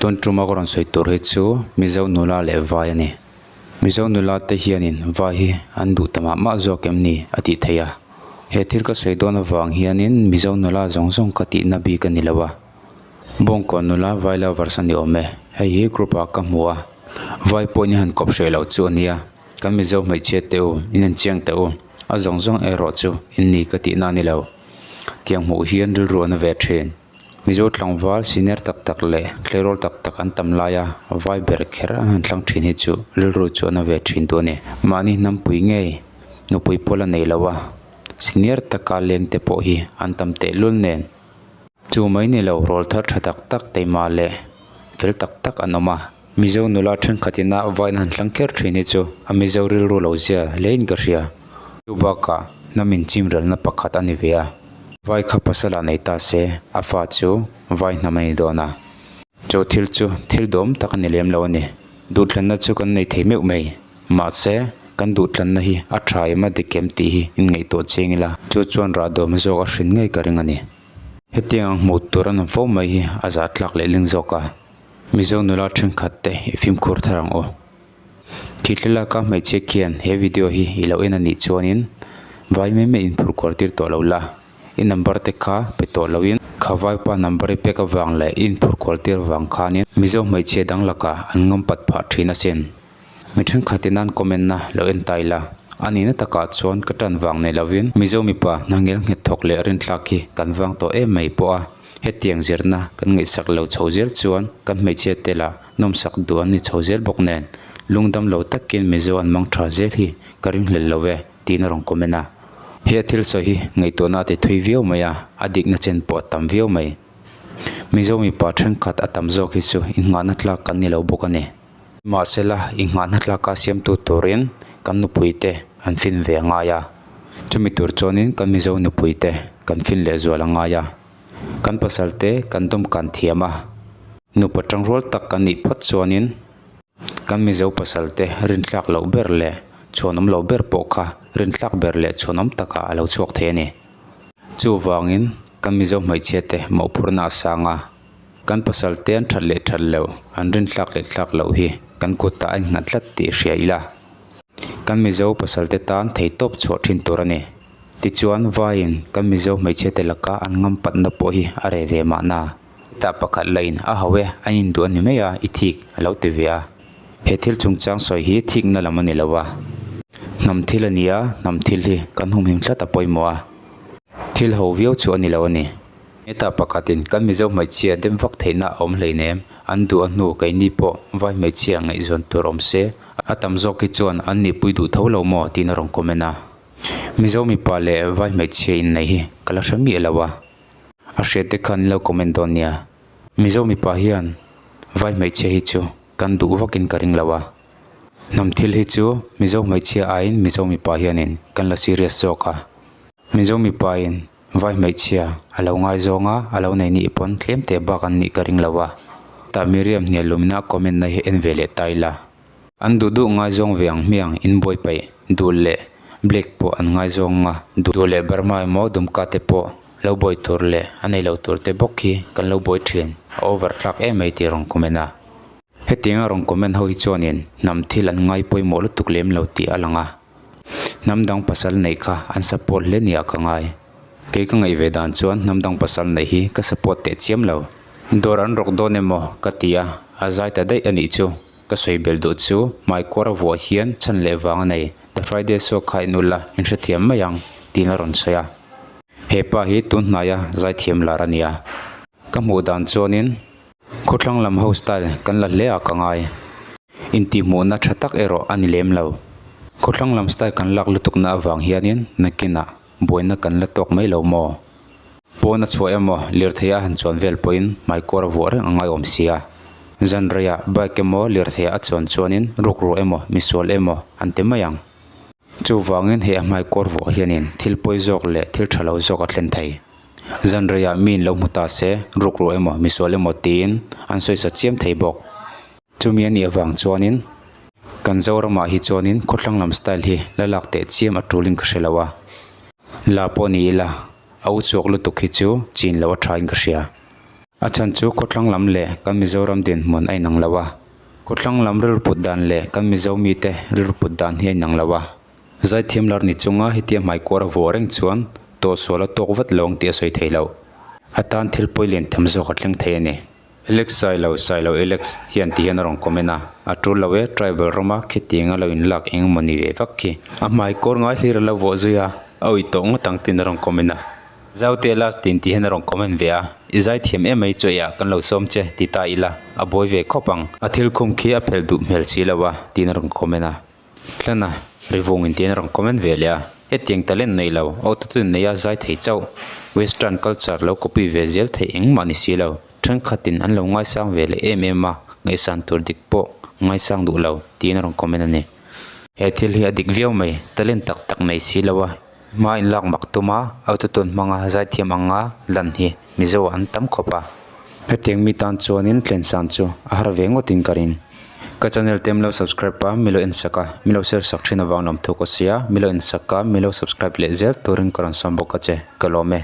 Tun tuma ka rawn sawi tur hi chu Mizo nula leh vai a ni. Mizo nula te hianin vai hi an duh ta mah mah zawk em ni a tih theih a. He thil ka sawi dawn avang hianin Mizo nula zawng zawng ka tihna bik a ni lo a. Bawngkawn nula vai lovers a ni awm e. Hei hi group ah ka hmu a. Vai pawhin i han kawp hreh loh chu a nia. Kan Mizo hmeichhia te u, in en chiang teh u. A zawng zawng erawh chu in ni ka tihna a ni lo. Tiang hmuh hian rilru a na ve thin. Mizo tlangval senior tak tak leh tleirawl tak tak an tam lai a, vai ber kher an han thlang thin hi chu rilru chu a na ve thin duh a ni. Mahni hnampui ngei nupui pawl a nei lo a, senior taka leng te pawh hi an tam tehlul nen. Chu mai ni lo rawl thar tha tak tak teima leh fel tak tak an awm a. Mizo nula thenkhat ina vain han thlang kher thin hi chu a Mizo rilru lo zia hlein ka hria. Chu bakah hnam inchim relna pakhat a ni ve a. Vai kha pasal ah nei ta se a fa chu vai hnam a ni dawn a. Chu thil chu thil dawm tak a ni lem lo a ni. Duhthlanna chu kan nei thei meuh mai. Mahse, kan duhtlanna hi a tha em a dik em tih hi inngaihtuah chiang ila, chu chuan rah dawm zawk a hrin ngei ka ring a ni. Hetiang ang hmuh tur an awm fo mai hi a zah tlak leh ling zawk a, Mizo nula thenkhat te i fimkhur thar ang u. Khi thlalaka hmeichhia khian he video hi i lo en a nih chuanin vai mai mai inphur kual tir tawh lo la, i number te kha pe tawh loin kha vaipa number i pek avang leh i inphur kual tir vang khanin Mizo hmeichhia dang lakah an ngam pat phah thin asin. Mi thenkhatin an comment na lo en ta ila, a nihna takah chuan ka tan vang nei lovin Mizo mipa hna ngel nghet thawk leh rinthlak hi kan vang tawh em mai pawh a, hetiang zirna kan ngaihsak lo chho zel chuan kan hmeichhia te lah nawmsak duh an ni chho zel bawk nen lungdam lo takin Mizo an mang tha zel hi ka ringhlel lo e tiin a rawn comment a. He thil sawi hi ngaihtuahna a ti thui viau mai a, a dikna chen pawh a tam viau mai. Mizo mipa thenkhat a tam zawk hi chu inngahna tlak kan ni lo bawk a ni. Mahsela, i nghahna tlaka siamtu turin kan nupuite an fin ve a ngai a. Chumi tur chuanin kan Mizo nupuite kan fin lehzual a ngai a. Kan pasalte kan dawmkan thiam a. Nupa tangrual tak kan nih phawt chuanin kan Mizo pasalte rinthlak loh ber leh chhuanawm loh ber pawh kha rinthlak ber leh chhuanawm takah a lo chhuak thei a ni. Chuvangin kan Mizo hmeichhiate mawhphurhna a sang a. Kan pasal te an that leh that loh, an rin thlak leh thlak loh hi kan kutah a innghat tlat tih hria ila. Kan Mizo pasal te tan theihtawp chhuah thin tur a ni. Tichuan vaiin kan Mizo hmeichhia te laka an ngam patna pawh hi a reh ve mahna. Tah pakhat lain a hau e, an induh a ni mai a, i thik a lo ti ve a. He thil chungchang sawi hi thikna lam a ni lo a. Hnam thil a ni a, hnam thil hi kan humhim tlat a pawimawh a. Thil ho viau chu a ni lo a ni. Heta pakhatin kan Mizo hmeichhia dem vak theihna a awm hleinem, an duh a hnu keini pawh vai hmeichhia ngaihzawn tur awm se, a tam zawk hi chuan an nihpui duh tho lo maw tiin a rawn comment a. Mizo mipa leh vai hmeichhia inneih hi ka la hre miah lo a, a hriat te khan lo comment dawn nia. Mizo mipa hian vai hmeichhia hi chu kan duh vakin ka ring lo a, hnam thil hi chu Mizo hmeichhia aiin Mizo mipa hianin kan la serious zawk a, Mizo mipain Vai hmeichhia a lo ngaizawng a, a lo nei nih pawn tlem teh bak an nih ka ring lo a. Tah Miriam hnial lumna comment na hi en ve leh ta ila. An duh duh ngaizawng ve ang hmiang in buai paih duh leh Blake pawh an ngaizawng a, duh leh Burma emaw Dumka te pawh lo buai tur leh a nei lo tur te bawk hi kan lo buai thin, a over thlak em mai tih rawn comment a. Hetianga rawn comment ho hi chuanin hnam thil an ngai pawimawh lutuk lem lo tih a lang a. Hnam dang pasal neih kha an support hle nia ka ngai. Kei ka ngaih ve dan chuan hnam dang pasal neih hi ka support teh chiam lo. Dawr an rawk dawn emaw ka ti a, a zai ta daih a nih chu. Ka sawi belh duh chu hmaikuar a vuah hian chhan leh vang a nei. The Friday show kha in ula in hrethiam mai ang tiin a rawn sawi a. He pa hi tun hnaia zaithiam lar a nia. Ka hmuh dan chuanin khawthlang lam ho style kan la hle a ka ngai. Intihhmuhna tha tak erawh a ni lem lo. Khawthlang lam style kan lak lutukna avang hianin nakinah buaina kan la tawk mai lo maw? Pawn a chhuah emaw lirthei a han chuan vel pawhin hmaikuar a vuah reng a ngai awm sia. Zan reiah bike emaw lirthei a chuan chuanin rukru emaw misual emaw an ti mai ang. Chuvangin he a hmaikuar vuah hianin thil pawi zawk leh thil tha lo zawk a thlen thei. Zan reiah miin lo hmu ta se rukru emaw misual emaw tiin an sawisa chiam thei bawk. Chumi a nih avang chuanin kan Zoramah hi chuanin khawthlang lam style hi la lak teh chiam a tulin ka hre lo a, la pawh ni ila a u chhuak lutuk hi chu chin loh a thain ka hria. A chhan chu khawthlang lam leh kan Mizoram dinhmun a inang lo a. Khawthlang lam rilru put dan leh kan Mizo mite rilru put dan hi a inang lo a. Zaithiam lar ni chunga hetia hmaikuar a vuah reng chuan tawhsual a tawk vat lo ang tih a sawi thei lo. A tan thil pawi lian tham zawk a thleng thei a ni. Alex Sailo, Sailo Alex, hian ti hian a rawn comment a, a tul lo e, tribal rama khitiang a lo inlak eng emaw ni ve vak khi. A hmaikawr ngai hlir a lo vuah zui a, a uih tawh ngawt ang tiin a rawn comment a. Zaute last tin ti hian a rawn comment ve a, i zaithiam em mai chu eiah kan lo sawm che ti ta ila, a buai ve khawp ang. A thil khum khi a phelh duh hmel si lo a, tiin a rawn comment a. Hlana, Rivung in tiin a rawn comment ve leh a, hetiang talent nei lo, autotune neia zai thei chauh, western culture lo copy ve zel theih engmah ni si lo, thenkhatin an lo ngaisang ve leh em em a, ngaihsan tur dik pawh ngaisang duh lo, tiin a rawn comment a ni. He thil hi a dik viau mai, talent tak tak nei si lo a, hma in lak mak tum a, autotune hmanga zaithiam anga lan hi Mizo ah an tam khawp a. Hetiang mi tan chuanin tlensan chu a har ve ngawtin ka ring. Ka channel te milo subscribe a, milo en sak a, milo share sak thin avang lawm thu ka sia, milo en sak a, milo subscribe leh zel turin ka rawn sawm bawk a che, ka lawm e.